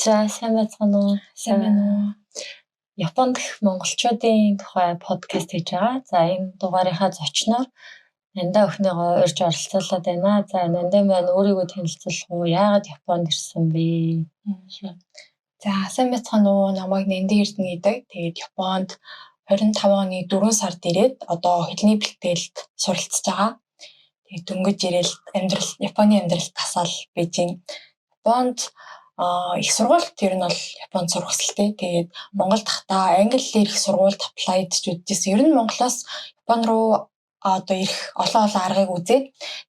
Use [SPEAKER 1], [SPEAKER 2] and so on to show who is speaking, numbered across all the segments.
[SPEAKER 1] За, сайн байцгаана уу?
[SPEAKER 2] Сайн байна уу?
[SPEAKER 1] Японд дэх монголчуудын тухай подкаст хийж байгаа. За, энэ дугаарынхаа зочноор Нандаа охиныгоо урьж оролцуулаад байна. За, Нандаа маань өөрийгөө танилцуулах уу? Яагаад Японд ирсэн бэ?
[SPEAKER 2] За, сайн байцгаана уу? Намайг Нандаа Эрдэнэ гэдэг. Тэгээд Японд 25 оны 4 сард ирээд одоо хэлний бэлтгэлд суралцж байгаа. Тэгээд дөнгөж ирээл амьдрал Японы амьдрал тасаал байж байна. Японд их сургуульд ер нь бол Японд сурах хүсэлтэй. Тэгээд Монгол дахтаа англи хэлээр их сургуульд apply дж үзсэн. Ер нь Монголоос Япон руу одоо ирэх олон олон аргыг үзээд,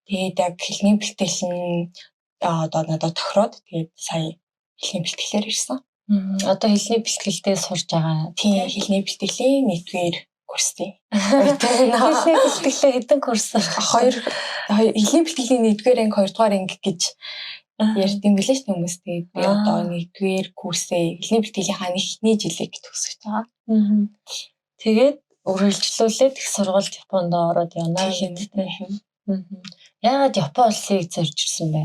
[SPEAKER 2] тэгээд яг хэлний бэлтгэл нь одоо надад тохироод, тэгээд сая хэлний бэлтгэлээр ирсэн.
[SPEAKER 1] Одоо хэлний бэлтгэлдээ сурж байгаа.
[SPEAKER 2] Тийм, хэлний бэлтгэлийн нэгдүгээр курсын.
[SPEAKER 1] Хэлний бэлтгэлээ хэдэн курс?
[SPEAKER 2] Хоёр, хэлний бэлтгэлийн нэгдүгээр анги, хоёрдугаар анги гэж ярьд юм билээ шүү дээ хүмүүс. Тэгээд би одоо нэгдүгээр курсээ, хэлний бэлтгэлийнхаа эхний жилийг төгсөж байгаа.
[SPEAKER 1] Тэгээд үргэлжлүүлээд их сургуульд Японд ороод явна гэдэг. Яагаад Япон улсыг зорж ирсэн бэ?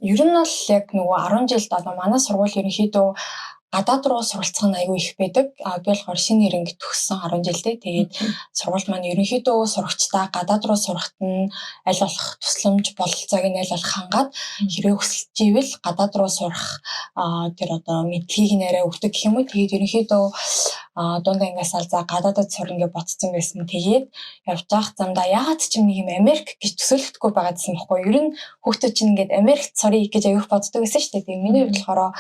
[SPEAKER 2] Ер нь бол яг нөгөө 10 жилд одоо манай сургууль ерөнхийдөө гадаад руу суралцах нь аягүй их байдаг. А би болохоор шинэ нэрнг төгссөн 10 жилдээ. Тэгээд сургууль маань ерөнхийдөө сурагчдаа гадаад руу сурахад нь аль болох тусламж, бололцоог нь аль болох хангаад, хэрвээ хүсэлж ивэл гадаад руу сурах тэр одоо мэдлэгийг нь арай өгдөг гэх юм уу. Тэгээд ерөнхийдөө дунд ангиас ал за гадаадад сурна гэж бодсон байсан. Тэгээд явж байгаа замдаа яагаад ч юм нэг юм Америк гэж төсөөлөхдөггүй байгаа гэсэн байхгүй. Ер нь хүүхдүүд чинь ингээд Америкт суръя гэж аягүй боддог байсан шүү дээ. Тэгээд миний хувьд болохоор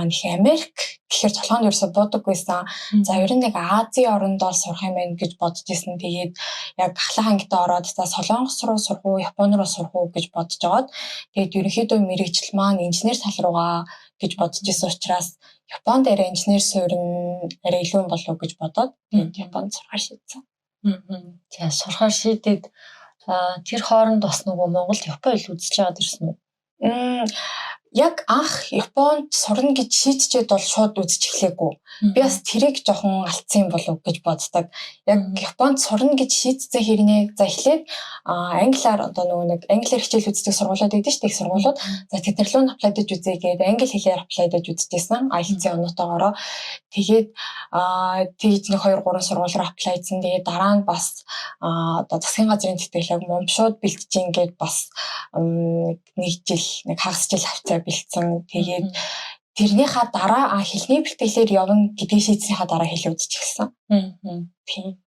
[SPEAKER 2] нэг Америк гэхээр толгойнд ерөөсө буудаг байсан. За, ер нь нэг Азийн оронд бол сурах юм байна гэж бодож исэн. Тэгээд яг ахлах ангидаа ороод за Солонгос руу сурах уу, Япон руу сурах уу гэж бодож байгаад, тэгээд ерөнхийдөө мэргэжил маань инженер тал руугаа гэж бодож исэн учраас Японд арай инженер суурь арай илүү болов гэж бодоод, тэгээд Японд сурахаар шийдсэн.
[SPEAKER 1] За, сурахаар шийдээд тэр хооронд бас нөгөө Монголд Япон хэл үзэж байгаад ирсэн үү?
[SPEAKER 2] Яг анх Японд сурна гэж шийдчихэд бол шууд үзэж эхлээгүй. Би бас тэрийг жоохон алдсан юм болов гэж боддог. Яг Японд сурна гэж шийдсэн хэрнээ за эхлээд англиар одоо нөгөө нэг англиар хичээл үздэг сургуулиуд байдаг шүү дээ, их сургуулиуд. За, тэд нар руу apply даж үзье гээд англи хэлээр apply даж үзчихсэн. IELTS-ийн оноотойгоороо. Тэгээд тэгж нэг 2 3 сургууль руу apply дсан. Тэгээд дараа нь бас одоо засгийн газрын тэтгэлэг мумшууд бэлтэж ингээд бас нэг жил, нэг хагас жил хавцаа бэлдсэн. Тэгээд тэрнийхаа дараа хэлний бэлтгэлээр явна гэдгийг шийдснийхаа дараа хэл үзэж эхэлсэн. Тийм.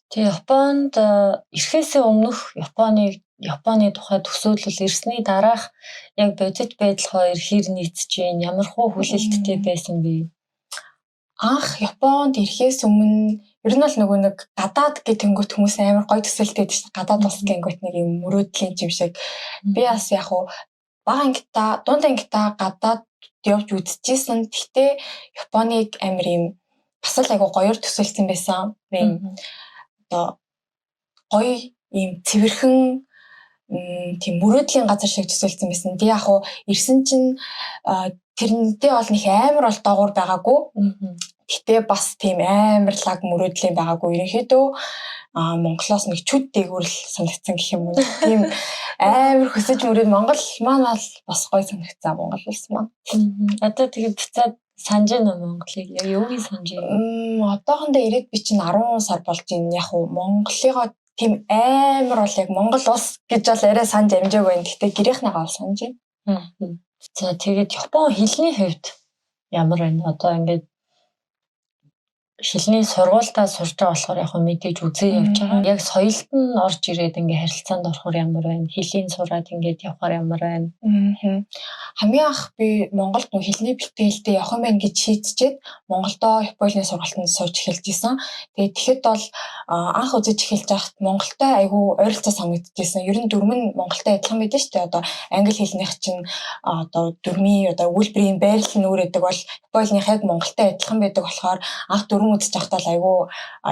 [SPEAKER 1] Тэгээ Японд ирэхээсээ өмнөх Японы тухай төсөөлөл, ирсний дараах яг бодит байдал хоёр хэр нийцэж байна? Ямар хуу хүлээлттэй байсан бэ?
[SPEAKER 2] Анх Японд ирэхээс өмнө ер нь бол нөгөө нэг гадаад гэх тэнгүүт хүмүүс амар гоё төсөөлттэй байдаг шүү дээ. Гадаад улс гэнгүүт нэг юм мөрөөдлийн юм шиг. Би бас яг уу бага ангидаа, дунд ангидаа гадаад явж үзчихсэн. Гэхдээ Японыг амар юм бас л айгу гоёор төсөөлсөн байсан. Ийм одоо гоё, ийм цэвэрхэн, тийм мөрөөдлийн газар шиг төсөөлсөн байсан. Тэг яг уу ирсэн чинь тэрнтэй бол нэг амар бол доогуур байгаагүй. Гэтэ бас тийм амар лаг мөрөөдлийн байгаагүй. Ерөнхийдөө Монголоос нэг чүд дээгүүр л санагдсан гэх юм уу. Тийм амар хөсөж мөрөөд Монгол маань бол бас гоё санагдсан, Монгол улс маань.
[SPEAKER 1] Одоо тэгээд буцаад санаж байна уу Монголыг? Яг юуг санаж
[SPEAKER 2] байна? Одоохондоо ирээд би чинь 10 сар болж байна. Яг уу Монголыгоо тийм амар бол яг Монгол улс гэж бол арай санаж амжаагүй байна. Гэтэ гэрийнхнийгаа бол санаж
[SPEAKER 1] байна. За, тэгээд Япон хэлний хувьд ямар байна? Одоо ингээд хэлний сургуультаа сурж байгаа болохоор яг мэдээж үзээ явж байгаа. Яг соёлд нь орж ирээд ингээ харилцаанд орохоор ямар байна? Хэлийг сураад ингээд явахаар ямар байна?
[SPEAKER 2] Хамгийн анх би Монголд нөх хэлний бэлтгэлдээ явах юм байна гэж шийдчихэд Монголдоо Японы сургалтанд сууж эхэлж исэн. Тэгээд тэгэхэд бол анх үзэж эхэлж байхад Монголтой айгүй ойролцоо санагдчихсэн. Ер нь дүрм нь Монголтой адилхан байдаг шүү дээ. Одоо англи хэлнийх чинь одоо дүрмийн одоо өгүүлбэрийн байрлал нь өөр байдаг бол Японых яг Монголтой адилхан байдаг болохоор анх дүрм үзэж байхдаа л айгүй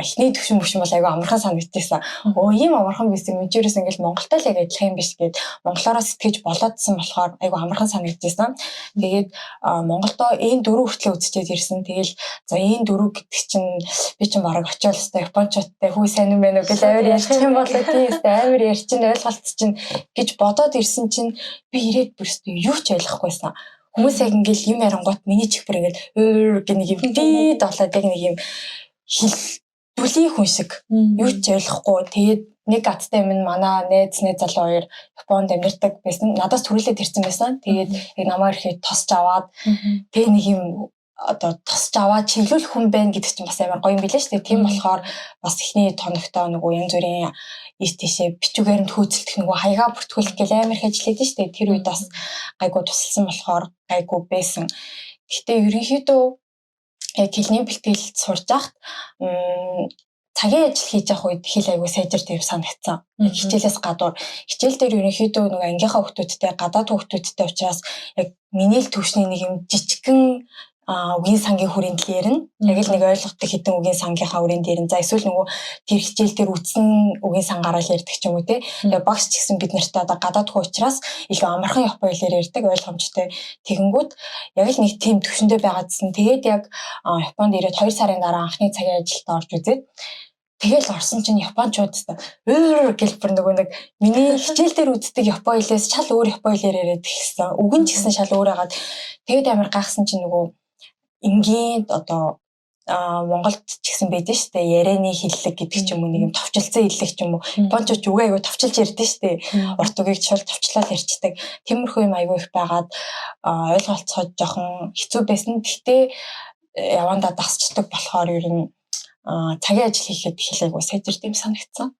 [SPEAKER 2] эхний төвшин мөвшин бол айгүй амархан санагдчихсан. Өө, ийм амархан байсан юм. Жирээс ингээл Монголтой л яг адилхан юм биш гээд монголоороо сэтгэж болоодсан болохоор айгүй амархан санагдчихсан. Тэгээд Монголдоо энэ дөрөв хүртлээ үзчихэд ирсэн. Тэгэл за, энэ дөрөв гэдэг чинь би чинь бараг очиод өстой японочдтой хүү сайн юм байна уу гэж амар ярьчих юм болоо, тийм өстой амар ярьчин ойлголт чинь гэж бодоод ирсэн чинь би ирээд бүр өстой юу ч ойлгохгүйсэн. Хүмүүс яг ингээл юм ярангуут миний чихбэр ингээл өөр гэх нэг юм дид болоод яг нэг юм хэл дүлийн хүн шиг юу ч ойлгохгүй. Тэгээд нэг аттай юм манай найз залуу хоёр Японд амьдардаг байсан. Надаас түрүүлээд ирсэн байсан. Тэгээд яг намайг ирэхэд тосч аваад тэгээ нэг юм одоо тосч аваад чиглүүлэх хүн байна гэдэг чинь бас амар гоё юм билээ шүү дээ. Тийм болохоор бас эхний тоногтоо нөгөө янз бүрийн ийш тийшээ бичүүгээр нь хөөцөлдөх нөгөө хаягаа бүртгүүлэх гэл амар их ажил хийдэж шүү дээ. Тэр үед бас гайгүй тусалсан болохоор гайгүй байсан. Гэхдээ ерөнхийдөө яг хэлний бэлтгэл сурж байхад цагийн ажил хийж явах үед хэл аягүй сайжирт юм санагдсан. Яг хичээлээс гадуур хичээл дээр ерөнхийдөө нөгөө ангийнхаа хүүхдүүдтэй гадаад хүүхдүүдтэй учраас яг миний л түвшний нэг юм жижигхэн үгийн сангийн хүрээнд л ярина. Яг л нэг ойлгодог хэдэн үгийн сангийнхаа хүрээнд ярина. За эсвэл нөгөө тэр хичээл дээр үтсэн үгийн сангаараа л ярьдаг ч юм уу те. Тэгээ багш ч гэсэн бид нартай одоо гадаад хүү учраас илүү амархан япон хэлээр ярьдаг, ойлгомжтой. Тэгэнгүүт яг л нэг тийм төвшөндөө байгаадсэн. Тэгээд яг Японд ирээд 2 сарын дараа анхны цагийн ажилд орж үзээд тэгэл орсон чинь японочууд өөр гэл бүр нөгөө нэг миний хичээл дээр үздэг япон хэлээс шал өөр япон хэлээр яриад эхэлсэн. Үг нь ч гэсэн шал өөр хагаад тэгээд амар гайхсан чинь нөгөө энгийн одоо Монголд ч гэсэн байдаг шүү дээ. Ярианы хэллэг гэдэг ч юм уу, нэг юм товчилсан хэллэг ч юм уу. Японочууд үгээ айгүй товчилж ярьдэн шүү дээ. Урт үгийг шал товчлол ярьцдаг. Тиймэрхүү юм айгүй их байгаад ойлголцоход жоохон хэцүү байсан. Гэхдээ явандаа дасчдаг болохоор ер нь цагийн ажил хийхэд хэл айгүй сайжирд юм санагдсан.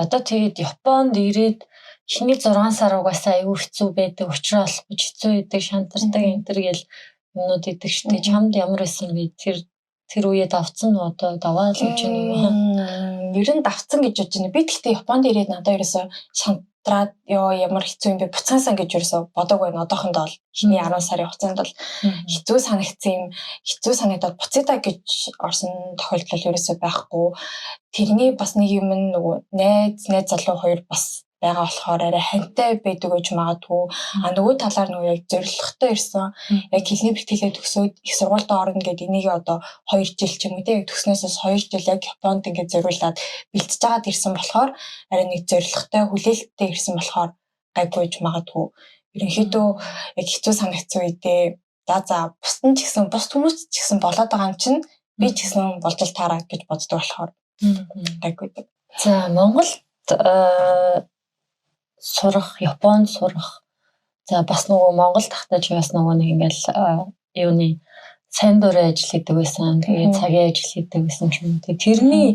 [SPEAKER 1] Одоо тэгээд Японд ирээд эхний 6 сар угаасаа айгүй хэцүү байдаг, учраа олохгүй хэцүү байдаг, шантардаг энэ төр гэл юмнууд идэг шүү дээ. Чамд ямар байсан бэ? Тэр үеэ давцсан уу, одоо даваа л гэж юм
[SPEAKER 2] уу? Ер нь давцсан гэж бодож байна. Би тэгтээ Японд ирээд надад ерөөсөө шантраад ёо ямар хэцүү юм бэ? Буцаасан гэж ерөөсөө бодоагүй байна. Одоохондоо бол эхний 10 сарын хугацаанд бол хэцүү санагдсан юм. Хэцүү санагдаад буцъя гэж орсон тохиолдол ерөөсөө байхгүй. Тэрний бас нэг юм нь нөгөө найз залуу хоёр бас байгаа болохоор арай хантай байдаг гэж магадгүй. А нөгөө талаар нөгөө яг зорилготой ирсэн. Яг хэлний бэлтгэлээ төгсөөд их сургуульд орно гэдэг энийг одоо 2 жил ч юм уу те яг төгснөөсөөс 2 жил яг Японд ингээд зориулаад бэлтэж байгаад ирсэн болохоор арай нэг зорилготой хүлээлттэй ирсэн болохоор гайгүй гэж магадгүй. Ерөнхийдөө яг хэцүү санагдсан үедээ за бусд нь ч гэсэн бусд хүмүүс ч гэсэн болоод байгаа юм чинь би ч гэсэн болж л таараа гэж боддог болохоор гайгүй.
[SPEAKER 1] За Монголд сурах, Японд сурах. За бас нөгөө Монгол тахтай ч бас нөгөө нэг ингээл юуны сайн дурын ажил хийдэг байсан. Тэгээ цагийн ажил хийдэг байсан ч юм. Тэгээ тэрний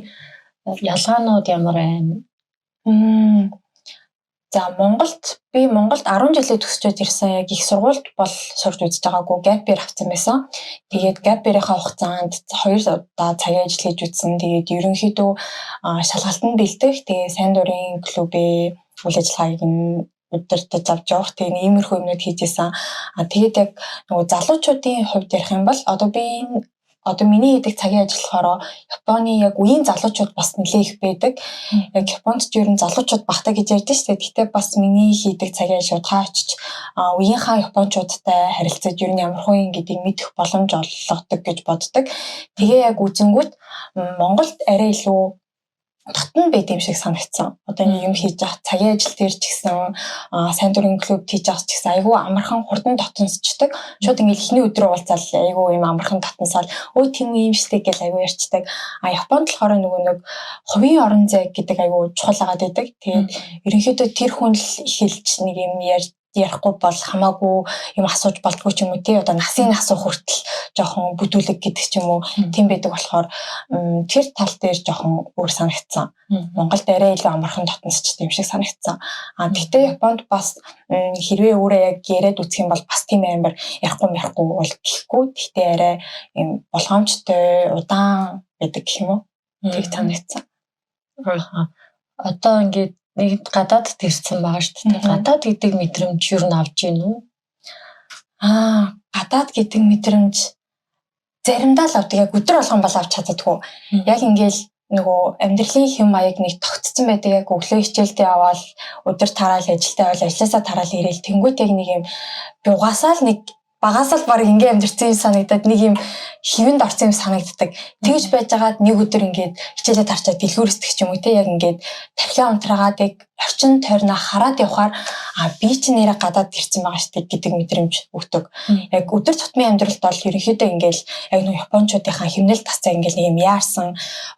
[SPEAKER 1] ялгаанууд ямар байна?
[SPEAKER 2] За Монголд би Монголд 10 жилээ төгсчөөд ирсэн. Яг их сургуульд бол сурч үзэж байгаагүй, gap year авсан байсан. Тэгээд gap year-ийнхаа хугацаанд 2 удаа цагийн ажил хийж үзсэн. Тэгээд ерөнхийдөө шалгалтанд бэлдэх, тэгээд сайн дурын клубээ үйл ажиллагааг нь удирдах авч явах, тэгээд иймэрхүү юмнууд хийжсэн. А тэгээд яг нөгөө залуучуудын хувьд ярих юм бол одоо би энэ одоо миний хийдэг цагийн ажил болохоор Японы яг үеийн залуучууд бас нэлээ их байдаг. Яг Японд ч ер нь залуучууд багтаа гэж ярьдэн шүү дээ. Гэхдээ бас миний хийдэг цагийн ажил та очиж үеийнхаа японочуудтай харилцаж ер нь ямар хүн гэдгийг мэдэх боломж олгодог гэж боддог. Тэгээ яг үзэнгүүт Монголд арай илүү дотн байд юм шиг санагдсан. Одоо нэг юм хийж явах цагийн ажил дээр ч гэсэн сайн дурын клуб хийж явах ч гэсэн айгүй амархан хурдан дотносчдаг. Шууд ингээл эхний өдөр уулзаал айгүй юм амархан дотносоол өө тийм юм штэ гэл айгүй ярьцдаг. А Японд болохоор нөгөө нэг хувийн орон зай гэдэг айгүй чухал агаад байдаг. Тэгээд ерөнхийдөө тэр хүн л эхэлж нэг юм ярихгүй бол хамаагүй юм асууж болдгоо ч юм уу тий одоо насын асуух хүртэл жоохон бүдүүлэг гэдэг ч юм уу тийм байдаг болохоор тэр тал дээр жоохон өөр санагдсан. Монголд арай илүү амархан дотносчтой юм шиг санагдсан. А тэгтээ Японд бас хэрвээ өөрөө яг яриад үзэх юм бол бас тийм амар ярихгүй бол гэхгүй. Тэгтээ арай юм болгоомжтой удаан байдаг гэх юм уу? Тэг санагдсан.
[SPEAKER 1] Одоо ингээд нэг гадаадд ирсэн байгаа шүү дээ. Гадаад гэдэг мэдрэмж юу н авч гин үү?
[SPEAKER 2] Гадаад гэдэг мэдрэмж заримдаа л авдаг. Яг өдөр болгон бол авч чаддаггүй. Яг ингээл нөгөө амьдралын хэм маяг нэг тогтцсон байдаг. Яг өглөө хичээлдээ аваад өдөр тараал ажилдаа байвал ажлаасаа тараал ирээл тэнгуут яг нэг юм би угаасаа л нэг Багасаа л баг ингээ амьдэрсэн юм санагдаад, нэг юм хэвэнд орсон юм санагддаг. Тэгж байжгаад нэг өдөр ингээд хичээлээ тарчаад дэлгүүрсдэх ч юм уу те, яг ингээд тархиа унтраагаад яг орчин тойрноо хараад явхаар а би чи нэрээ гадаад ирсэн байгаа штэ гэдэг мэдрэмж өгдөг. Яг өдөр тутмын амьдралд бол ерөнхийдөө ингээл яг нөгөө японочдынхаа хэмнэл тасцаа ингээл нэг юм яарсан,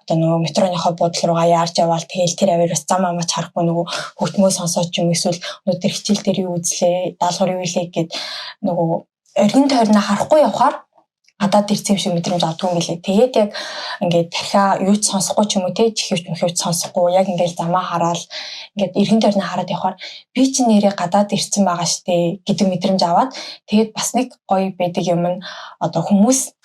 [SPEAKER 2] одоо нөгөө метроныхоо буудлын руугаа яарч яваал, тэгэл тэр авиар бас зам амаач харахгүй, нөгөө хөтмөө сонсоод ч юм, эсвэл өнөөдөр хичээл дээр юу үзлээ, даалгавар юу илээ гэд нөгөө оргин тойрноо харахгүй явхаар гадаад ирсэн юм шиг мэдрэмж авдгүй юм билээ. Тэгээд яг ингээд тархиа юу ч сонсохгүй ч юм уу те, чихвч мөхөвч сонсохгүй, яг ингээд замаа хараал, ингээд эргэн тойрноо хараад явхаар би чинь нэрээ гадаад ирсэн байгаа штэ гэдэг мэдрэмж аваад, тэгээд бас нэг гоё байдаг юм нь одоо хүмүүс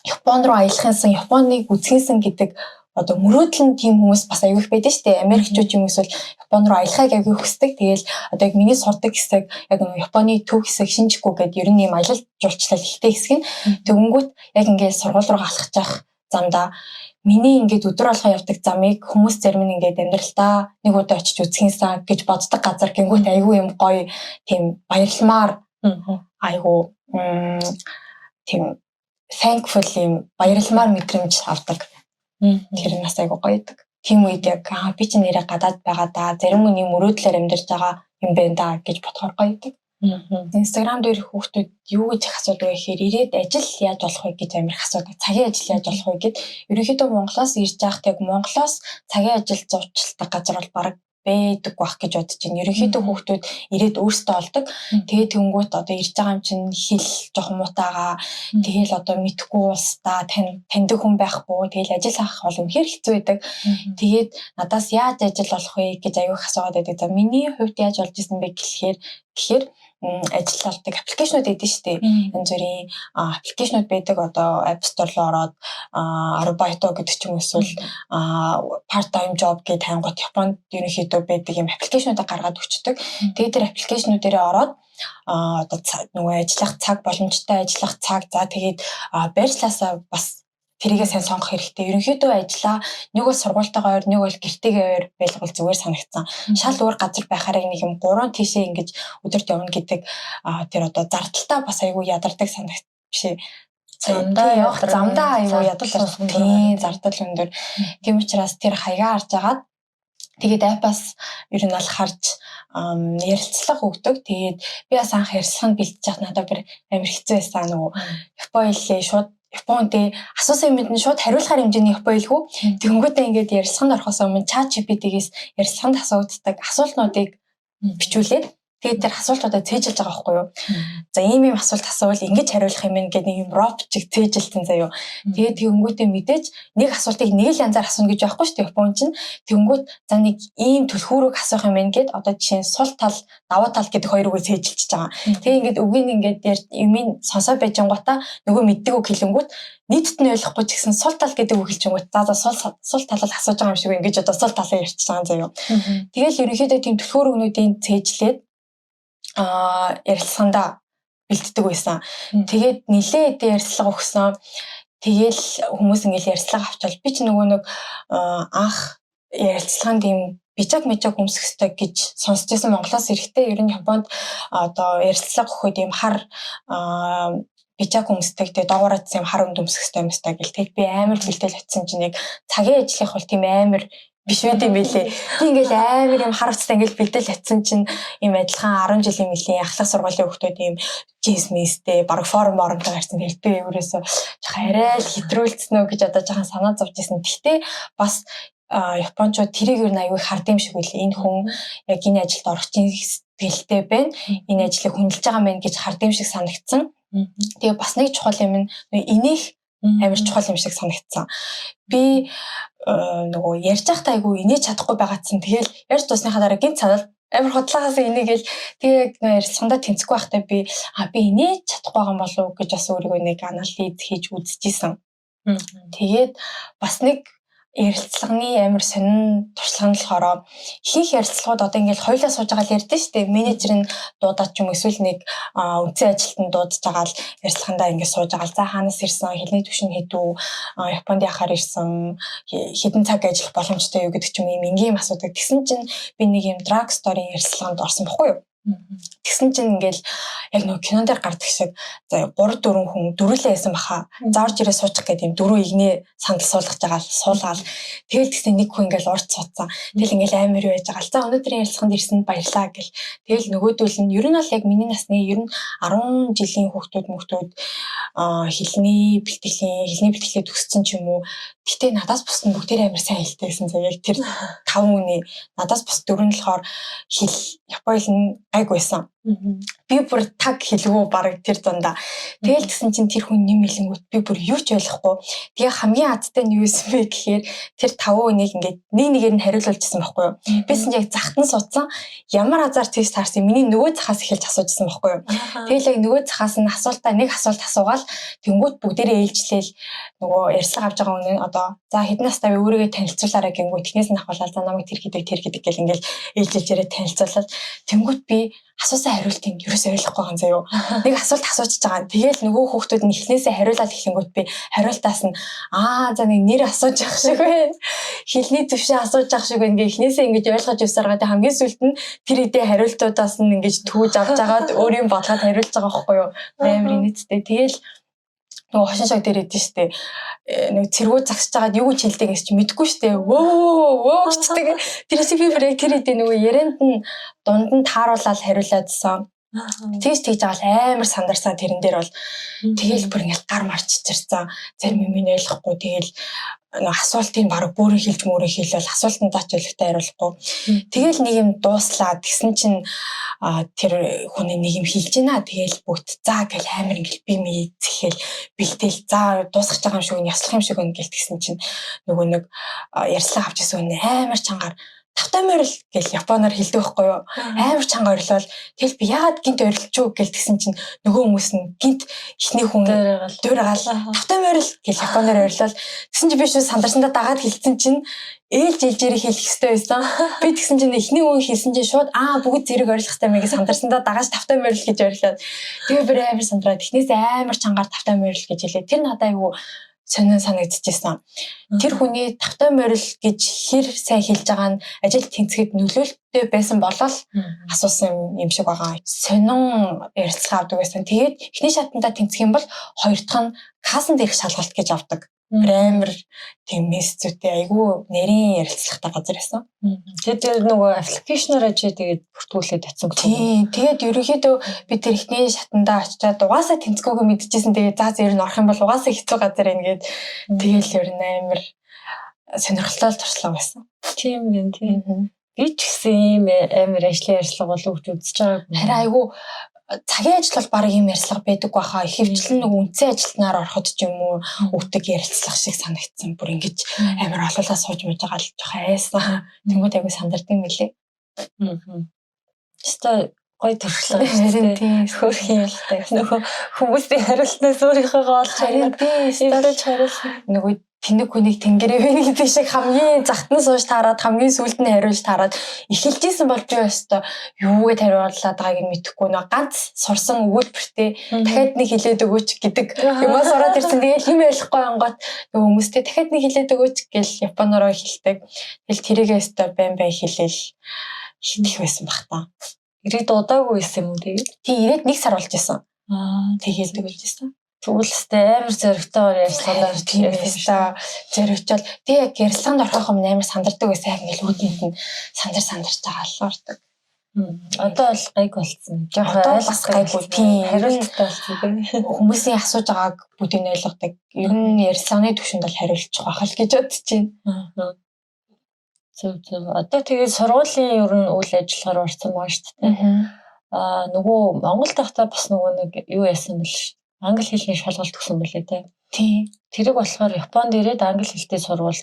[SPEAKER 2] Япон руу аялахынсан, Японыг үзэхинсэн гэдэг одоо мөрөөдөл нь тийм хүмүүс бас аягүй их байдаг шүү дээ. Америкчууд юм эсвэл Япон руу аялахыг аягүй хүсдэг. Тэгээл одоо яг миний сурдаг хэсэг яг нэг Японы төв хэсэг Шинжүку гэдэг ер нь юм аялал жуулчлал ихтэй хэсэг нь. Тэгэнгүүт яг ингээд сургууль руу алхаж явах замдаа миний ингээд өдөр болгон явдаг замыг хүмүүс зарим нь ингээд амьдралтаа нэг удаа очиж үзэхинсан гэж боддог газар гингүүт аягүй юм гоё, тийм баярламаар, аягүй тийм thankful, юм баярламаар мэдрэмж авдаг. Тэр нь бас айгу гоё идэг. Тийм үед яг аа би чинь нэрээ гадаад байгаа да. Зарим хүний мөрөөдлөөр амьдарч байгаа юм байна да гэж бодохоор гоё идэг. Instagram дээр хүүхдүүд юу гэж их асуудаг вэ гэхээр ирээд ажил яаж олох вэ гэж амар их асуудаг. Цагийн ажил яаж олох вэ гэд. Ерөнхийдөө Монголоос ирж байхад яг Монголоос цагийн ажил зуучилдаг газар бол бараг байдаг байх гэж бодож байна. Ерөнхийдөө хүүхдүүд ирээд өөрсдөө олдог. Тэгээд тэнгуут одоо ирж байгаа юм чинь хэл жоохон муутайгаа, тэгээл одоо мэдхгүй улсдаа таньдаг хүн байхгүй. Тэгээл ажил авах бол үнэхээр хэцүү байдаг. Тэгээд надаас яаж ажил олох вэ гэж аягүй их асуугаад байдаг. За, миний хувьд яаж олж исэн бэ гэхээр ажил олдог application ууд байдаг шүү дээ. Янз бүрийн application ууд байдаг. Одоо App Store руу ороод アルバイト гэдэг ч юм, эсвэл part time job гэдэг хайнгууд Японд ерөнхийдөө байдаг юм application уудыг гаргаад өгчдөг. Тэгээд тэр application ууд дээрээ ороод одоо нөгөө ажиллах цаг, боломжтой ажиллах цаг, за тэгээд байршлаасаа бас тэрийгээ сайн сонгох хэрэгтэй. Ерөнхийдөө ажлаа нэг бол сургуультайгаа ойр, нэг бол гэртэйгээ ойр байлгавал зүгээр санагдсан. Шал өөр газар байхаараа нэг юм гурван тийшээ ингэж өдөрт явна гэдэг тэр одоо зардалтай бас айгүй ядардаг санагд биш.
[SPEAKER 1] Замдаа
[SPEAKER 2] явах замдаа айгүй ядардаг. Тийм, зардал өндөр. Тийм учраас тэр хаягаа харж агаад, тэгээд app аас ер нь бол харж ярилцлага өгдөг. Тэгээд би бас анх ярилцлаганд бэлтэж байхад надад бүр амар хэцүү байсан. Нөгөө Япон хэлээ шууд Японд асуусан юмд нь шууд хариулахаар хэмжээний Япон хэлгүй. Тэгэнгүүтээ ингээд ярилцлаганд орохоос өмнө ChatGPT-гээс ярилцлаганд асуудаг асуултнуудыг бичүүлээд, тэгээд тэр асуултуудаа цээжилж байгаа байхгүй юу. За, ийм ийм асуулт асуувал ингэж хариулах юм байна гэдэг нэг юм робот чиг цээжилтэн заяо. Тэгээд тэгэнгүүтээ мэдээж нэг асуултыг нэг л янзаар асууна гэж байхгүй шүү дээ Япон чинь. Тэгэнгүүт за нэг ийм түлхүүрийг асуух юм байна гэд, одоо жишээ нь сул тал, давуу тал гэдэг хоёр үгийг цээжилчихэж байгаа. Тэгээ ингээд үгийг ингээд юмыг сонсоо байжингуудаа нөгөө мэддэг үг хэлэнгүүт нийтэд нь ойлгохгүй ч гэсэн сул тал гэдэг үг хэлчихэнгүүт за за сул талал асууж байгаа юм шиг ингэж одоо сул талаа ярьчихж байгаа юм заяо. Тэгэл ерөнхийдөө тийм түлхүүр үгнүүдийн цээжлээд ярилцлагандаа бэлддэг байсан. Тэгээд нилээ хэдэн ярилцлага өгсөн. Тэгээл хүмүүс ингээл ярилцлага авчвал би ч нөгөө нэг анх ярилцлаганд ийм пиджак мижак өмсөх ёстой гэж сонсч байсан Монголоос ирэхдээ. Ер нь Японд одоо ярилцлага өгөхөд ийм хар пиджак өмсдөг, тэгээ доогоороо тийм хар өмд өмсөх ёстой юм ёстой гэл. Тэгэд би амар бэлдээл очисон чинь яг цагийн ажлынх бол тийм амар биш байд юм билээ. Би ингээл амар юм хар хувцастай ингээл бэлдээл очисон чинь ийм адилхан 10 жилийн мөлийн ахлах сургуулийн хүүхдүүд ийм джинс мистэй баг форм моромтой гарсан. Тэгэл би өөрөөсөө жоохон арай л хэтрүүлсэн үү гэж одоо жоохон санаа зовж исэн. Гэхдээ бас японочууд тэрийг ер нь аягүй хард юм шиг байлээ. Энэ хүн яг энэ ажилд орох чинь сэтгэлтэй байна. Энэ ажлыг хүндэлж байгаа юм байна гэж хард юм шиг санагдсан. Тэгээ бас нэг чухал юм нь инээх амар чухал юм шиг санагдсан. Би нөгөө ярьж байхдаа айгүй инээж чадахгүй байгаадсан. Тэгэл ярьж дуусныхаа дараа гинт санал амар худлаагаас инээгээл, тэгээ нөгөө ярилцлагандаа тэнцэхгүй байхдаа би инээж чадахгүй байгаа юм болов уу гэж бас өөрийгөө нэг анализ хийж үзчихсэн. Тэгээд бас нэг ярилцлаганы амар сонин туршлага нь болохоор ихэнх ярилцлагууд одоо ингээл хоёулаа сууж байгаа л ярьдэн шүү дээ. Менежер нь дуудаад ч юм, эсвэл нэг үндсэн ажилтан дуудаж байгаа л ярилцлагандаа ингээд сууж байгаа л за хаанаас ирсэн, хэлний түвшин хэдүү, Японд яхаар ирсэн, хэдэн цаг ажиллах боломжтой юу гэдэг ч юм, ийм энгийн юм асуудаг. Тэгсэн чинь би нэг юм drug store-ын ярилцлаганд орсон бохгүй юу? Тэгсэн чинь ингээл яг нөгөө кинон дээр гардаг шиг за 3 4 хүн дөрүлээ байсан баха. За орж ирээ суучих гэдэг юм дөрөв игнэ сандал суулгаж байгаа л суулгаал. Тэгэл тэгсэн нэг хүн ингээл урд суудсан. Тэгэл ингээл амар юу яаж байгаа л за өнөөдрийн ярилцлаганд ирсэнд баярлаа гэл. Тэгэл нөгөөдөл нь ер нь бол яг миний насны ер нь 10 жилийн хүүхдүүд мөхтүүд хэлний бэлтгэлээ төгссөн ч юм уу. Гэтэ надаас бус нь бүгдээр амар сайн хэлтэй байсан заа. Яг тэр 5 хүний надаас бус дөрөв нь болохоор хэл Япон хэл нь гайг байсан. Би бүр таг хэлгүй бараг тэр дундаа. Тэгэл тэгсэн чинь тэр хүн нэм хэлэнгүүт би бүр юу ч ойлгохгүй. Тэгээ хамгийн азтай нь юу байсан бэ гэхээр тэр 5 хүнийг ингээд нэг нэгээр нь хариулуулжсэн байхгүй юу. Бисэн яг захт нь суудсан. Ямар азар тийш таарсан миний нөгөө захаас эхэлж асуужсэн байхгүй юу. Тэгэл яг нөгөө захаас нь асуултаа нэг асуулт асуугаал тэнгүүт бүгдээрээ ээлжлээл нөгөө ярьцлага авч байгаа хүн одоо за хэдэн настай вэ өөрийгөө танилцуулаарай гэнгүүт технээс нь ахуулаад за намайг тэр гэдэг тэр гэдэг гэл ингээл ээлжилж яриа танилцуулаад тэнгүүт би асуусан хариултыг ерөөсөө ойлгохгүй байгаа юм заяо. Нэг асуулт асуучж байгаа. Тэгээл нөгөө хүүхдүүд нь эхнээсээ хариулаад эхлэнгүүт би хариултаас нь аа за нэг нэр асууж явах шиг байна. Хэлний төвшин асууж явах шиг байна гэ эхнээсээ ингэж ойлгож явсараа тэг хамгийн сүүлд нь тэр хэдийн хариултуудаас нь ингэж түүж авч агаад өөрийн бодлоод хариулж байгаа байхгүй юу. Амар инээдтэй. Тэгээл нөгөө хошин шог дээр идэв штэ. Нэг цэргүүд загсаж байгаад юу гэж хэлдэг гэж чи мэдэхгүй штэ. Вөө вөө гэждэг. Тэр шиг би бүр яг тэр хэдийн нөгөө ярианд нь дунд нь тааруулаад хариулаадсан. Тэгж тэгж байгаа л амар сандарсан тэрэн дээр бол тэгэл бүр ингээл гар марч чирсэн. Зарим юм нь ойлгохгүй тэгэл нөгөө асуултыг бараг бүрэн хэлж мөрөн хэлвэл асуултанд заач ойлгохтой хариулахгүй. Тэгэл нэг юм дууслаа. Тэгсэн чинь тэр хүн нэг юм хэлж байна. Тэгэл бүгд за гэл амар ингээл би мий зэхэл бэлтэл за дуусгах байгаа юм шиг ёслох юм шиг байна гэл тэгсэн чинь нөгөө нэг ярьцлага авч ирсэн хүн амар чангаар тавтай морил гэл японоор хэлдэг байхгүй юу? Амар чанга орилол. Тэгэл би яагаад гинт орилч юу гэл тэгсэн чинь нөгөө хүмүүс нь гинт эхний хүн дуурайгаал тавтай морил гэл японоор орилол. Тэгсэн чинь би шууд сандарсандаа дагаад хэлсэн чинь ээлж ээлжээрээ хэлэх хэрэгтэй байсан. Би тэгсэн чинь эхний хүн хэлсэн чинь шууд аа бүгд зэрэг орилох хэрэгтэй мэй гэж сандарсандаа дагааж тавтай морил гэж орилоод. Тэгээ би амар сандраа. Эхнээс амар чангаар тавтай морил гэж хэлээ. Тэр надад айгүй сонин санагдчихсан. Тэр хүний тавтай морил гэж хэр сайн хэлж байгаа нь ажил тэнцэхэд нөлөөлттэй байсан болол асуусан юм шиг байгаа. Сонин ярилцлага авдаг байсан. Тэгээд эхний шатандаа тэнцэх юм бол хоёр дахь нь кассан дээрх шалгалт гэж авдаг. Амар тийм мессежтэй айгүй нарийн ярилцлагатай газар байсан.
[SPEAKER 1] Тэгээд тэр нөгөө аппликейшнаараа чи тэгээд бүртгүүлээд очсон гэсэн.
[SPEAKER 2] Тийм. Тэгээд ерөнхийдөө би тэр эхний шатандаа очиад угаасаа тэнцгүүгээ мэдчихсэн. Тэгээд за ер нь орох юм бол угаасаа хэцүү газар байна гээд тэгэл ер нь амар сонирхолтой туршлага байсан.
[SPEAKER 1] Тийм юм тийм. Би ч гэсэн ийм амар ажлын ярьцлага бол өгч үзэж байгаагүй.
[SPEAKER 2] Харин айгүй цагийн ажил бол баг ийм ярьцлага байдаг байхаа. Ихэвчлэн нэг үндсэн ажилтнаар ороход ч юм уу өгдөг ярилцлага шиг санагдсан. Бүр ингэж амар олоолаа сууж мууж байгаа л жоохон айсан. Тэнгүүд айгүй сандардаг юм лээ.
[SPEAKER 1] Өстой гоё туршлага шүү дээ. Хөөрхөн юм л та. Нөгөө хүмүүсийн хариултнаас өөрийнхөөгөө олж
[SPEAKER 2] харин тийм
[SPEAKER 1] илүүж хариулсан.
[SPEAKER 2] Нөгөө тэнэг хүнийг тэнгэрээ вэ гэдэг шиг хамгийн захт нь сууж таарад хамгийн сүүлд нь хариулж таарад эхэлжсэн бол би өстө юу гэж хариулаад байгааг нь мэдэхгүй нөгөө ганц сурсан өгүүлбэртэй дахиад нэг хэлээд өгөөч гэдэг юмаа сураад ирсэн. Тэгэл юм ойлгохгүй ангот нөгөө хүмүүстэй дахиад нэг хэлээд өгөөч гэл японороо хэлдэг. Тэгэл тэрийгээ өстө байн байн хэлээл хэлэх байсан бах та.
[SPEAKER 1] Ирээд удаагүй байсан юм уу тэгээд?
[SPEAKER 2] Тий, ирээд 1 сар болж исэн.
[SPEAKER 1] Аа,
[SPEAKER 2] тэгэлдэг болж исэн.
[SPEAKER 1] Тэгвэл өстэй амар зоригтойгоор ярьцлаганд орж
[SPEAKER 2] ирсэн. Зоригчвол тэг яг ярилцлаганд орохын өмнө амар сандардаг байсан. Яг ингээл үүдэнд нь сандарч байгаа л ордог.
[SPEAKER 1] Одоо бол гайг болцсон.
[SPEAKER 2] Жохон бас гайгүй. Тийм.
[SPEAKER 1] Хариулттай болсон тийм.
[SPEAKER 2] Хүмүүсийн асууж байгааг бүгдийг нь ойлгодог. Ер нь ярилцлагын түвшинд бол хариулчих байх л гэж бодож байна.
[SPEAKER 1] Зөв зөв. Одоо тэгээд сургуулийн ер нь үйл ажиллагаар орсон байгаа шүү дээ. Аа нөгөө Монголд байхдаа бас нөгөө нэг юу яасан бэл ш. Англи хэлний шалгалт өгсөн бэлээ те.
[SPEAKER 2] Тийм.
[SPEAKER 1] Тэрэг болохоор Японд ирээд англи хэлтэй сургууль